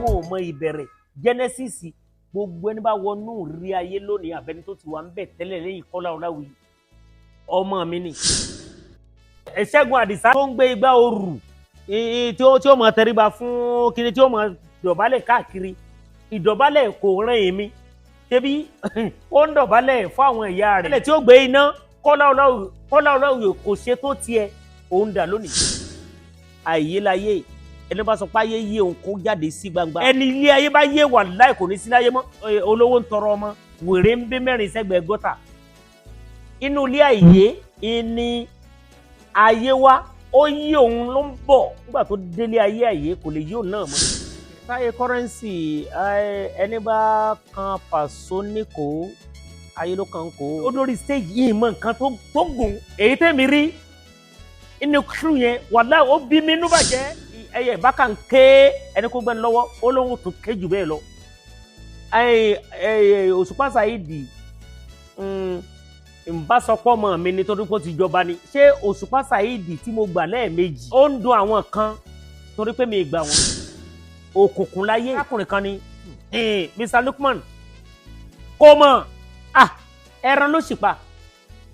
Wọn ò mọ ìbẹ̀rẹ̀ Genesis. Gbogbo ẹni bá wọnú rí ayé lónìí, àbẹni tó ti wà ń bẹ̀ tẹ́lẹ̀ lẹ́yìn Kọ́lá Ọláwuyì, ọmọ mi ni. Ṣẹ́gun Àdìsá tó ń gbé igbá orù tí ó mọ̀ tẹríba fún kiri, tí ó mọ̀ dọ̀bálẹ̀ káàkiri, ìdọ̀bálẹ̀ kò rán èmi. Ṣebí ó ń dọ̀bálẹ̀ fún àwọn ìyá rẹ̀ tí ó gbé iná. Kọ́lá Ọláwuyì kò ṣe tó tiẹ̀, òun dà lónìí. Àìyé láyé, ẹni bá sọ pé ayé yé òun, kó jáde sí gbangba. Ẹni ilé ayé bá yé, wà láì kò ní sí láyé mọ́. Olówó ń tọrọ ọmọ, wèrè ń bí mẹ́rin sẹ́gbẹ̀ẹ́ gọ́tà. Inú ilé àìyé ni ayé wa, ó yí òun ló ń bọ̀. Nígbà tó délé ayé, àìyé kò lè yí òun náà mọ́. Táyé Currency, ẹni bá kan Pàṣọ ní kò ayé ló kàn kó. Ó lórí stage yìí mọ nǹkan tó gùn èyí tẹ́mi rí inú crew yẹn, wàhálà ó bí mi inú bàjẹ́. Ẹyẹ ìbáka ń ké, ẹni kó gbẹ́ni lọ́wọ́, ó lóun tó ké jù bẹ́ẹ̀ lọ. Òṣùpá Saheed nbásọpọ̀ mọ̀ mi nítorí pé ó ti jọba ni. Ṣé Òṣùpá Saheed tí mo gbà lẹ́ẹ̀mejì, ó ń dun àwọn kan torí pé mi gbà wọ́n. Òkùnkùn láyé. Arákùnrin kan ni Mr Lukman kò mọ̀, ẹran ló sì pa.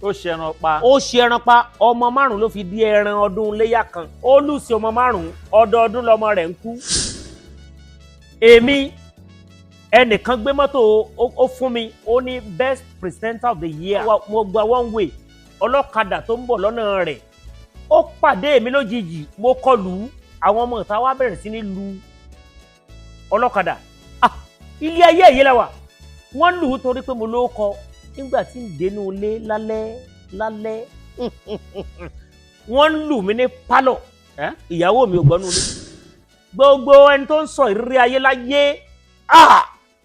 Ó ṣẹran pa. Ó ṣe ẹran pa. Ọmọ 5 ló fi di ẹran ọdún léyà kan. Ó lùsì ọmọ 5, ọdọọdún lọmọ rẹ̀ ń kú. Èmi ẹnìkan gbé mọ́tò ó fún mi, ó ní best presenter of the year. Mo gba one way, ọlọ́kadà tó ń bọ̀ lọ́nà rẹ̀, ó pàdé mi lójijì, mo kọlù ú. Àwọn ọmọ ìta wa bẹ̀rẹ̀ sí ní lu ọlọ́kadà. Ilé ayé èyí la wà. Wọ́n lù ú torí pé mo ló kọ. Nígbà tí ń dénú ilé lálẹ́ lálẹ́, wọ́n lù mí ní pálọ̀, ìyàwó mi ò gbọ́nú ilé. Gbogbo ẹni tó ń sọ ìrírí ayé láyé,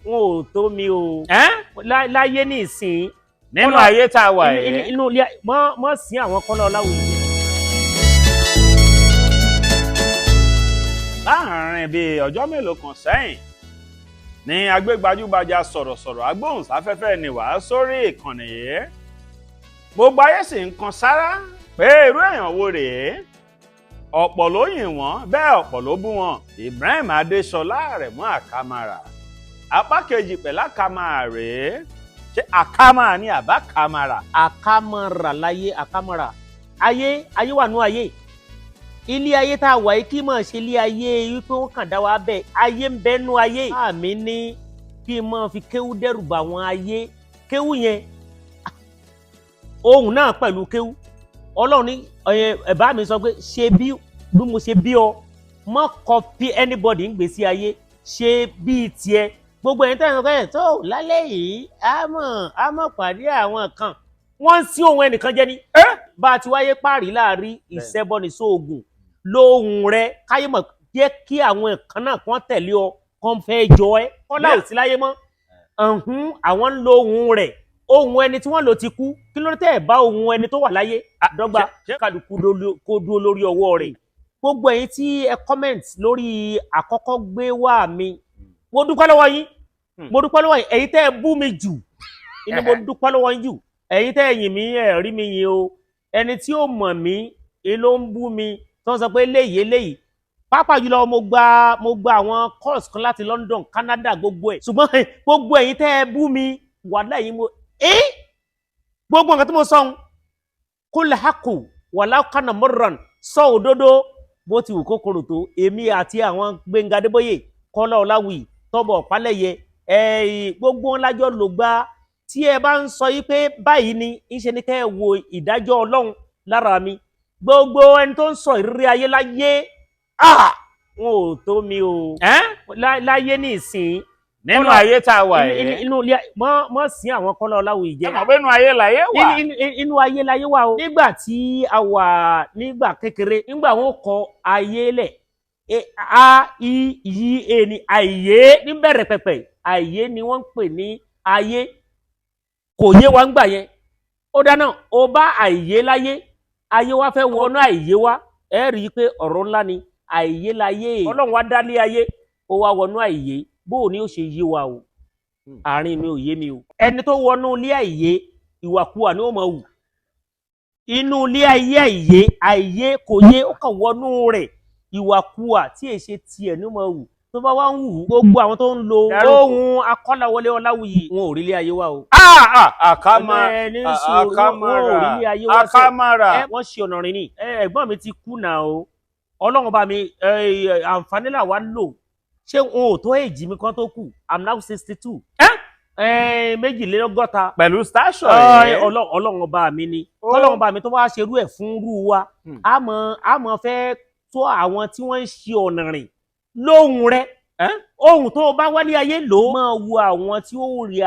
wọn ò tó mi o láyé ní ìsìn. Nínú ayé tá a wà yìí. Inú ilé mọ́ sí àwọn Kọ́lá Ọláwuyì jẹ. Láàárín bíi ọjọ́ mélòó kan sẹ́yìn ní agbégbajúgbajà sọ̀rọ̀sọ̀rọ̀ agbóhùnsáfẹ́fẹ́ ni wàá sórí ìkànnì yìí, gbogbo ayé sì ń kan sára pé irú èèyàn wo rèé. Ọ̀pọ̀ ló yìn wọ́n, bẹ́ẹ̀ ọ̀pọ̀ ló bú wọn. Ibrahim Adéṣọlá Àrẹ̀mú Àkàmàrà, apá kejì pẹ̀lú Àkàmàrà rèé. Ṣé Àkàmàrà ni àbá Kàmàrà? Àkàmàrà láyé, àkàmàrà ayé, ayé wà nú ayé. Ilé ayé tá a wà yìí kí mọ̀ ṣe ilé ayé wípé wọ́n kàn dá wa bẹ́ẹ̀. Ayé ń bẹ nú ayé. Àmì ní kí n máa fi kéwú dẹ́rù bà wọ́n. Ayé kéwú yẹn, ohun náà pẹ̀lú kéwú. Ọlọ́run ní ẹ̀bá mi sọ pé ṣe bí bí mo ṣe bí ọ, má copy anybody ń gbèsè ayé, ṣe bíi tiẹ̀. Gbogbo ẹ̀yin tẹ́lẹ̀ sọ tó lálẹ́ yìí, á mọ̀ pàdé àwọn kan, wọ́n ń sí ohun ẹnìkan jẹ́ ni. Bá a ti wáyé páàrí láàrí ìṣẹ́bọnì sóògùn lóhùn rẹ, káyé mọ̀ jẹ́ kí àwọn kan náà kàn tẹ̀lé ọ, kàn fẹ́ jọ ẹ́. Kọ́lá ò sí láyé mọ́, àwọn ń lo ohùn rẹ̀. Ohùn ẹni tí wọ́n lò ti kú. Kí ló tẹ̀ bá ohùn ẹni tó wà láyé dọ́gba? Kálukú kó dúró lórí ọwọ́ rẹ̀. Gbogbo ẹ̀yin tí ẹ comment lórí àkọ́kọ́ gbé wá mi, mo dúpẹ́ lọ́wọ́ yín, mo dúpẹ́ lọ́wọ́ yín. Ẹ̀yin tẹ́ ẹ bú mi jù inú, mo dúpẹ́ lọ́wọ́ yín jù. Ẹ̀yin tẹ́ ẹ yìn mí, ẹ rí mi yìn o. Ẹni tí ó mọ̀ mí ló ń bú mi, tí wọ́n sọ pé eléyìí eléyìí. Pàápàá jùlọ, mo gba àwọn calls kan láti London, Canada, gbogbo ẹ̀. Ṣùgbọ́n gbogbo ẹ̀yin tẹ́ ẹ bú mi, wàhálà yín mo ẹ́. Gbogbo nǹkan tí mo sọ ń kul haqu walau kana murran, sọ òdodo bó ti wù kó korò tó. Èmi àti àwọn Gbẹ́ngà Adébóyè, Kọ́lá Ọláwuyì, Tọ́bọ̀ Ọ̀pálẹ̀yẹ, gbogbo wọn lájọ́ ló gbá. Tí ẹ bá ń sọ yí pé báyìí ni ń ṣe ni, kẹ́ ẹ wo ìdájọ́ Ọlọ́run lára mi. Gbogbo ẹni tó ń sọ ìrírí ayé láyé, wọn ò tó mi o láyé ní ìsìn. Nínú ayé tá a wà yìí. Inú ilé mọ́ sí àwọn Kọ́lá Ọláwuyì jẹ́. Ẹ mọ̀ pé inú ayé láyé wà. Inú ayé láyé wà o. Nígbà tí a wà nígbà kékeré, nígbà wọn kọ ayé lẹ̀, a i y e ni àìyé. Níbẹ̀rẹ̀ pẹ̀pẹ̀, àìyé ni wọ́n ń pè ní ayé. Kò yé wa ń gbà yẹn. Ó dáná, ó bá àìyé láyé, ayé wa fẹ́ wọnú àìyé wa. Ẹ rí i pé ọ̀rọ̀ ńlá ni àìyé láyé. Ọlọ́run wa dálé ayé, ó wá wọnú àìyé, bó o ní ó ṣe yé wa o? Àárín mi ò yé mi o. Ẹni tó wọnú ilé àìyé, ìwàkuwà ni ó máa wù. Inú ilé ayé àìyé, àìyé kò yé, ó kàn wọnú rẹ̀, ìwàkuwà tí èṣe tiẹ̀ ni ó máa wù. Tó bá wá ń wù ú, gbogbo àwọn tó ń lo Dárúkọ. ohun Akọ́láwọlé Ọláwuyì, wọn ò rí ilé ayé wa o. Àkàmà Ẹ ní sùúrù, wọn ò rí ilé ayé wa sẹ́. Àkàmàrà. Ẹ wọ́n ṣe ọ̀nà rìn ni. Ẹ̀gbọ́n mi ti kú náà o. Ọlọ́run bá mi, àǹfààní là wá lò. Ṣé wọn ò tó èjì mi kan tó kù? I'm now 62. 62. Pẹ̀lú station yìí. Ọlọ́run ọba mi ni. Ọlọ́run ọba mi tó wá ṣerú ẹ̀ fún rú wa, àmọ́ fẹ́ tó àwọn tí wọ́n ń ṣe ọ̀nà rìn lóhùn rẹ. Ohun tó o bá wálé ayé lò ó, máa wo àwọn tí ó rí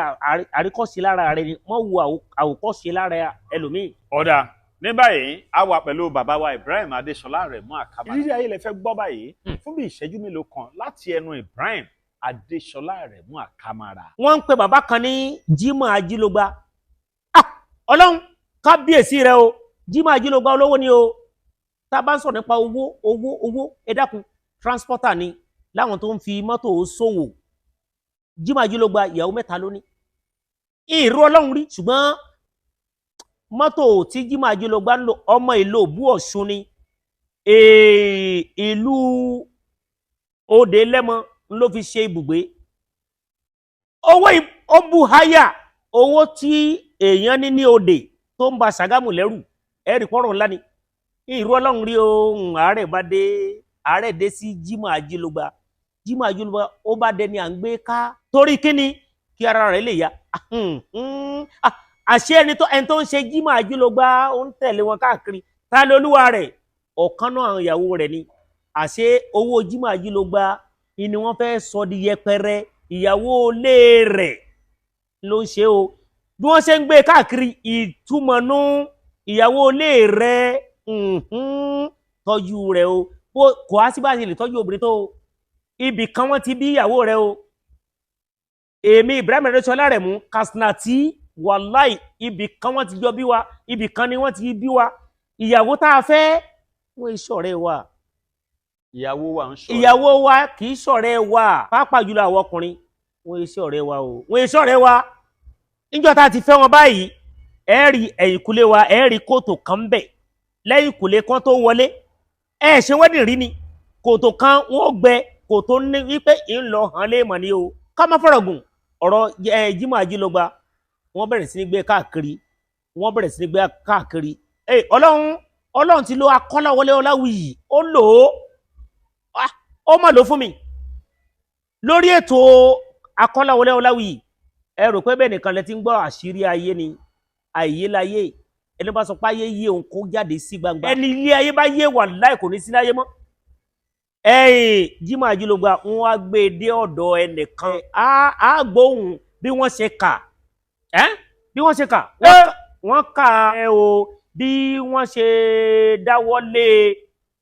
àríkọ́ṣe lára rẹ ni, máa wo àwòkọ́ṣe lára ẹlòmíì. Ọ̀dà, ní báyìí a wà pẹ̀lú bàbá wa Ibrahim Adéṣọlá Àrẹ̀mú Àkàmàrà. Ìrírí ayé lẹ fẹ́ gbọ́ báyìí fún bí ìṣẹ́jú mélòó kan láti ẹnu Ibrahim Adéṣọlá Àrẹ̀mú Àkàmàrà. Wọ́n ń pe bàbá kan ní Jimoh Ajílógba. Ah, Ọlọ́run, kábíyèsí rẹ o! Jimoh Ajílógba, olówó ni o. Tá a bá ń sọ̀rọ̀ nípa owó, owó, owó, ẹ dákun, transporter ni, láwọn tó ń fi mọ́tò ṣòwò. Jimoh Ajílógba, ìyàwó mẹ́ta ló ní. Ìrú Ọlọ́run rí, ṣùgbọ́n mọ́tò tí Jimoh Ajílógba ń lò, ọmọ ìlú Òbú Ọ̀ṣun ni. Ìlú Òde Lẹ́mọ ló fi ṣe ibùgbé. Owó ó bu háyà, owó tí èèyàn ní ní òde tó ń ba Ṣàgámù lẹ́rù, ẹ̀rì pọ́rọ̀ ńlá ni. Ìrú Ọlọ́run rí ohun. Àárẹ̀ bá dé, àárẹ̀ dé sí Jimoh Ajílógba. Jimoh Ajílógba, ó bá dẹni à ń gbé ká torí kíni? Kí ara rẹ̀ lè yá. Àṣé ẹni tó ń ṣe Jimoh Ajílógba, ó ń tẹ̀lé wọn káàkiri. Ta ló olúwa rẹ̀? Ọ̀kan náà àwọn ìyàwó rẹ̀ ni. Àṣé owó Jimoh Ajílógba ni wọ́n fẹ́ sọ di yẹpẹrẹ. Ìyàwó ilé rẹ̀ ló ń ṣe o. Bí wọ́n ṣe ń gbé káàkiri, ìtumọ̀nú ìyàwó ilé rẹ̀, tọ́jú rẹ̀ o. Bó kò á sí bá ṣe lè tọ́jú obìnrin tó o, ibì kan wọ́n ti bí ìyàwó rẹ̀ o. Èmi Ibrahim Adéṣọlá Àrẹ̀mú Kasnati, wàláì, ibì kan wọ́n ti jọ bí wa, ibì kan ni wọ́n ti bí wa. Ìyàwó tá a fẹ́, wọ́n ìṣọ̀rẹ́ wa. Ìyàwó wa ń ṣọ̀rẹ́. Ìyàwó wa kì í ṣọ̀rẹ́ wa, pàápàá jùlọ àwọn ọkùnrin. Wọ́n ìṣọ̀rẹ́ wa o, wọ́n ìṣọ̀rẹ́ wa. Níjọ́ tá a ti fẹ́ wọn báyìí, ẹ rí ẹ̀yìnkùlé wa, ẹ rí kòtò kan bẹ̀ lẹ́yìnkùlé kan tó wọlé. Ẹ ṣe wedding rí ni kòtò kan wọ́n gbẹ kòtò ní wípé ń lọ hàn lé mọ̀ ní o. Ká má fọ̀rọ̀ gùn ọ̀rọ̀. Ẹ Jimoh Ajílógba, wọ́n bẹ̀rẹ̀ sí ní gbé káàkiri, wọ́n bẹ̀rẹ̀ sí ní gbé káàkiri. Ẹ Ọlọ́run, Ọlọ́run ti lo Akọ́láwọlé Ọláwuyì, ó lò ó. Ah, ó mà lò fún mi lórí ètò Akọ́láwọlé Ọláwuyì. Ẹ rò pé bẹ́ẹ̀ nìkan lẹ ti ń gbọ́ àṣírí ayé ni. Àìyé láyé. Ẹni bá sọ pé ayé yé òun, kó jáde sí gbangba. Ẹni ilé ayé bá yé, wà láì kò ní sí láyé mọ́. Ẹ̀yìn Jimoh Ajílógba, wọn á gbé e dé ọ̀dọ̀ ẹnìkan, á gbóhùn bí wọ́n ṣe kà ẹ́, bí wọ́n ṣe kà, wọ́n kà ẹ́ o, bí wọ́n ṣe dáwọ́ lé e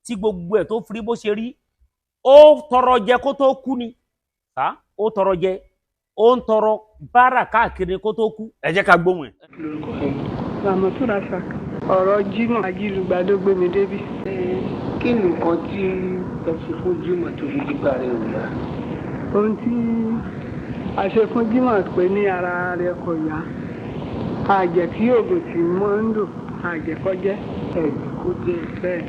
tí gbogbo ẹ̀ tó fi rí bó ṣe rí. Ó tọrọ jẹ kó tó kú ni. Ó tọrọ jẹ, ó ń tọrọ báárà káàkiri kó tó kú. Ẹ jẹ́ ká gbóhùn ẹ̀. Lórúkọ ẹ? Ramatu Rasak. Ọ̀rọ̀ Jimoh Ajílùgbà ló gbé mi débi. Kí ni nǹkan tí ẹ ṣe fún Jimoh tó fi dígbà rẹ ò yá? Ohun tí a ṣe fún Jimoh pé ní ara rẹ̀ kò yá, àjẹ́ kí oògùn tí wọ́n ń lò, àjẹ́ kọjẹ́. Ẹ kó jẹ? Bẹ́ẹ̀.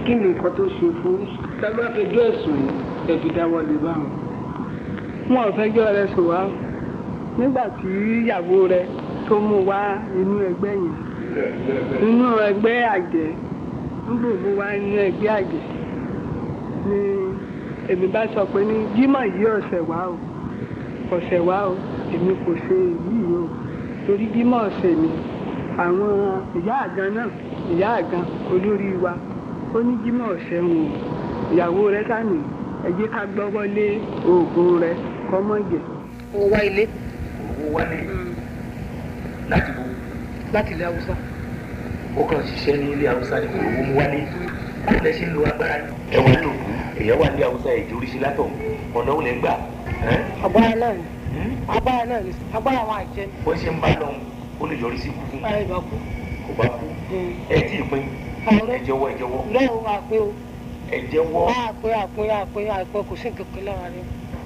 Kí ni nǹkan tó ṣe fún tábà fẹjọ́ ẹ̀sùn yìí ẹ fi dáwọ́ lé báwọn? Wọn ò fẹjọ́ rẹ̀ sùn wá o. Nígbà tí ìyàwó rẹ̀ tó mú wá inú ẹgbẹ́ yẹn, inú ẹgbẹ́ àjẹ́, nígbà mú wá inú ẹgbẹ́ àjẹ́ ni èmi bá sọ pé ní Jimoh yìí ọ̀sẹ̀ wá o, ọ̀sẹ̀ wá o, èmi kò ṣe èyí o, torí Jimoh ọ̀sẹ̀ mi. Àwọn ìyá àgan náà, ìyá àgan olórí wa, ó ní Jimoh ọ̀sẹ̀ wọn o, ìyàwó rẹ̀ sani, ẹ jẹ́ ká gbọ́wọ́ lé oògùn rẹ̀ kọ́mọ́ jẹ. Ó wá ilé. Owó wálé láti bo? Láti ilẹ̀ Haúsá. Ó kàn ṣiṣẹ́ ní ilé Haúsá ní kò rówó mú wálé. Báwo lẹ ṣe ń lo agbára yìí? Ẹ wà lò èèyàn wà ní Haúsá, èjì oríṣi látọ̀, ọ̀nà òun lẹ ń gbà? Agbára náà ni, agbára náà ni, agbára àwọn àjẹ́ ni. Bó ṣe ń bá lọ́hùn, ó lè yọrí sí ikú fún? Ara ìbá kú. Kò bá kú, ẹ tí ì pín. Ẹ jẹ́wọ́, ẹ jẹ́wọ́. Lẹ́yìn àpé o. Ẹ jẹ́wọ́. Àpé, àpé, àpé, àpé, kò sí nǹkan kan lára rẹ.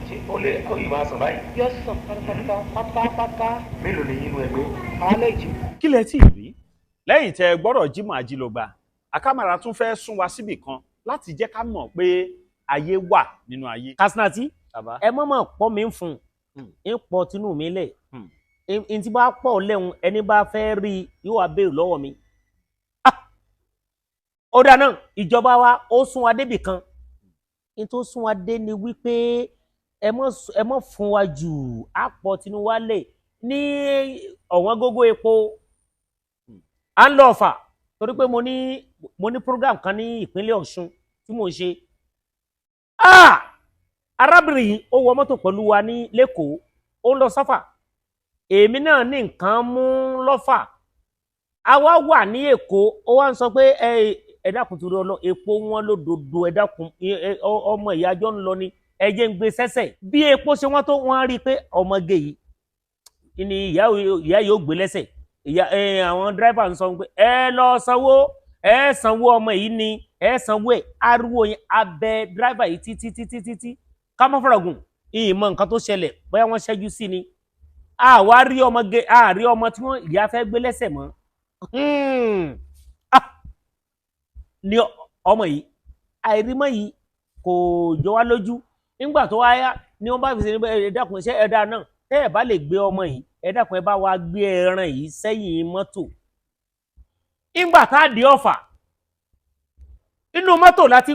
Ṣé ó lè ó yìí máa sàn báyìí? Yóò sàn pátápátá pátápátá. Mélòó ni inú ẹgbẹ́? Àwọn méjì. Kí lẹ tí ì rí lẹ́yìn tẹ gbọ́rọ̀ Jimoh Ajílógba Àkàmàrà tún fẹ́ sún wa síbì kan láti jẹ́ ká mọ̀ pé Ayé wà nínú ayé. Kasinati, Bàbá. ẹ mọ̀ mọ̀ pọ̀ mi ń fún un, ń pọ̀ tinú mi lẹ̀. N tí bá pọ̀ lẹ́hun, ẹni bá fẹ́ rí i yóò wá béèrè lọ́wọ́ mi. Ah! Ó dáná, ìjọba wa ó sún wa débì kan. N tó sún wa dé ni wípé ẹ mọ̀ fún wa jù, á pọ̀ tinú wa lẹ̀ ní ọ̀wọ́n gógó epo. À ń lọ Ọ̀fà torí pé mo ní program kan ní ìpínlẹ̀ Ọ̀ṣun tí mò ń ṣe. Ah! Arábìnrin yìí, ó wọ mọ́tò pẹ̀lú wa ní lẹ́kọ̀ọ́, ó ń lọ sọ́fà. Èmi náà ní nǹkan mú lọ́fà. A wá wà ní Èkó, ó wá ń sọ pé ẹ dákun, torí ọlọ, epo wọn lódodo, ẹ dákun, ọmọ ìyájọ́ ń lọ ni, ẹ jẹ́ ń gbé sẹ́sẹ̀. Bí epo ṣe wọ́n tó, wọ́n rí i pé ọmọge yìí ni ìyá yìí ó gbé lẹ́sẹ̀. Ìyá ẹ, àwọn dírẹ́fà ń sọ pé ẹ lọ sanwó, ẹ sanwó ọmọ yìí ni, ẹ sanwó ẹ. Ariwo yẹn abẹ dírẹ́fà yìí títí títí títí. Ká má fọ̀rọ̀ gùn, ìmọ̀ nǹkan tó ṣẹlẹ̀, bóyá wọ́n ṣẹ́jú sí ni, àwa rí ọmọge, àrí ọmọ tí wọ́n ìyá fẹ́ gbé lẹ́sẹ̀ mọ́. Ah! Ní ọmọ yìí, àìrímọ́ yìí kò jọ wá lójú. Nígbà tó wáyá ni wọ́n bá fi ṣe ní ẹ dákun, ṣé ẹ̀dá náà tẹ́ ẹ̀ bá lè gbé ọmọ yìí, ẹ dákun, ẹ bá wa gbé ẹran yìí sẹ́yìn mọ́tò. Nígbà tá a dé Ọ̀fà, inú mọ́tò láti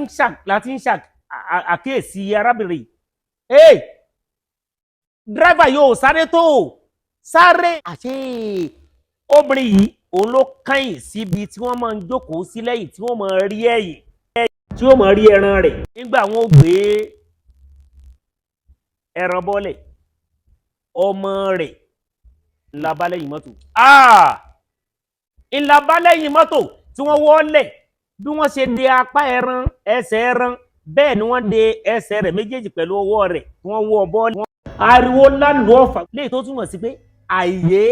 ń ṣà àkíyèsí arábìnrin yìí. Hey! Dírẹ́fà yóò sáré tó sáré. Àṣé obìnrin yìí, òun ló kẹ́yìn síbi tí wọ́n máa ń jókòó sí lẹ́yìn, tí wọ́n máa rí ẹ̀yìn, tí wọ́n máa rí ẹran rẹ̀. Nígbà wọn ò gbé ẹran bọ́lẹ̀, ọmọ rẹ̀ ńlá bá lẹ́yìn mọ́tò. Ah! Ńlá bá lẹ́yìn mọ́tò tí wọ́n wọ́lẹ̀. Bí wọ́n ṣe de apá ẹran, ẹsẹ̀ ẹran, bẹ́ẹ̀ ni wọ́n de ẹsẹ̀ rẹ̀ méjèèjì pẹ̀lú ọwọ́ rẹ̀ tí wọ́n wọ́ bọ́ọ̀lù. Ariwo ńlá lù Ọ̀fà, léyìí tó túmọ̀ sí pé àìyé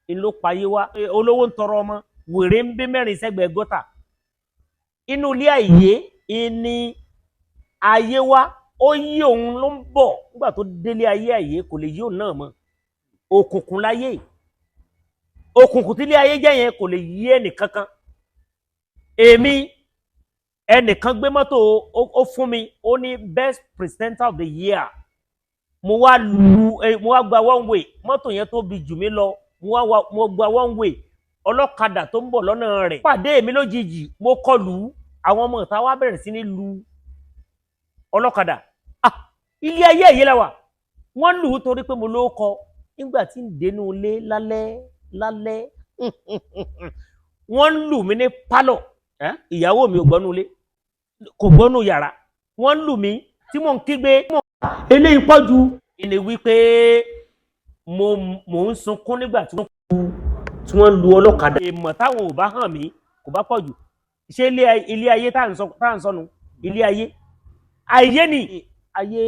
ń ló payé wá. Olówó ń tọrọ ọmọ, wèrè ń bí mẹ́rin sẹ́gbẹ̀ẹ́ gọ́tà. Inú ilé àìyé ní ayé wá. Ó yí òun ló ń bọ̀. Nígbà tó délé ayé, àìyé kò lè yí òun náà mọ́. Òkùnkùn láyé, òkùnkùn tí ilé ayé jẹ́ yẹn kò lè yí ẹnì kankan. Èmi, ẹnìkan gbé mọ́tò, ó fún mi, ó ní best presenter of the year. Mo wá lu ẹ, mo wá gba one way. Mọ́tò yẹn tóbi jù mí lọ. Mo gba one way, ọlọ́kadà tó ń bọ̀ lọ́nà rẹ̀ pàdé mi lójijì, mo kọlù ú. Àwọn ọmọ ìta wa bẹ̀rẹ̀ sí ní lu ọlọ́kadà. Ah, ilé ayé èyí la wà. Wọ́n lù ú torí pé mo ló kọ. Nígbà tí ń dénú ilé lálẹ́ lálẹ́, wọ́n lù mí ní pálọ̀. Ẹ́? Ìyàwó mi ò gbọ́nú ilé, kò gbọ́nú yàrá. Wọ́n lù mí tí mò ń kígbe, eléyìí pọ̀ jù. Ìní wípé mo ń sunkún nígbà tí wọ́n lu ọlọ́kadà. Èèmọ̀ táwọn ò bá hàn mí kò bá pọ̀ jù. Ṣé ilé ayé tá à ń sọnù, ilé ayé ayé ni ayé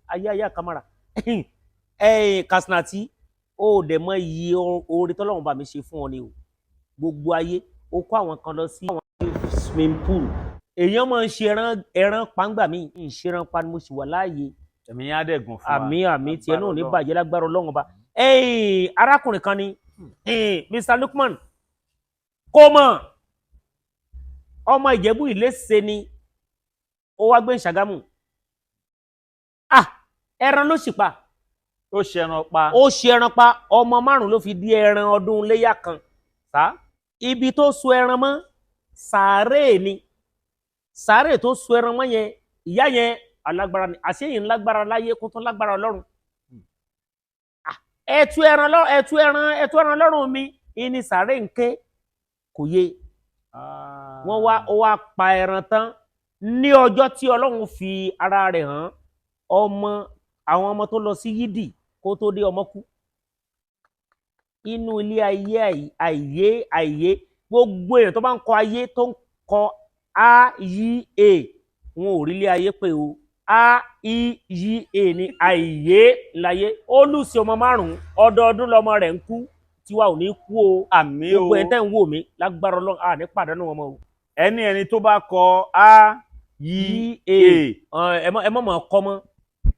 ayé ayé àkàmàrà ẹ. Kasinati, ó dẹ̀ mọ iye oore tọ́lọ́run bá mi ṣe fún ọ ni o. Gbogbo ayé, ó kó àwọn kan lọ sí àwọn swimming pool. Èèyàn máa ń ṣe ẹran pàǹgbà mi ń ṣe ẹran pa ni mo sì wà láàyè. Ẹ̀mí yẹn á dẹ̀ gùn fún wa. Àmì, àmì tiẹ̀ náà ò ní Lágbára. bàjẹ́ lágbára Ọlọ́run Ọba. Ẹ̀ẹ́n, arákùnrin kan ni Mr. Lukman, kò mọ̀, ọmọ Ìjẹ̀bú Ìléṣe ni, ó wá gbé Ṣàgámù. Ah, ẹran ló sì pa. Ó ṣẹran pa. Ó ṣe ẹran pa. Ọmọ márùn ló fi di ẹran ọdún léyà kan sá. Ibi tó so ẹran mọ́, sàárè ni. Sàárè tó so ẹran mọ́ yẹn, ìyá yẹn alágbára ni. Àṣeyìn lágbára láyé kó tó lágbára Ọlọ́run. Ah, ẹtu ẹran lọ, ẹtu ẹran, ẹtu ẹran lọ́rùn mi ìní. Sàárè ń ké, kò yé wọ́n wá. Ó wá pa ẹran tán ní ọjọ́ tí Ọlọ́run fi ara rẹ̀ hàn. Ọmọ, àwọn ọmọ tó lọ sí yídì, kó tó dé, ọmọ kú. Inú ilé ayé àìyé àìyé. Gbogbo èèyàn tó bá ń kọ ayé, tó ń kọ a y a, wọn ò rí ilé ayé pé o. A i y a ní àìyé láyé. Ó lù sí ọmọ márùn-ún, ọdọọdún lọmọ rẹ̀ ń kú. Tiwa ò ní kú o. Àmì o. Gbogbo ẹ̀ tẹ́ ń wò mí, lágbára Ọlọ́run, à ní pàdánù ọmọ o. Ẹni tó bá kọ a y Y, a. Ẹ mọ̀ mọ̀ kọ́ mọ́,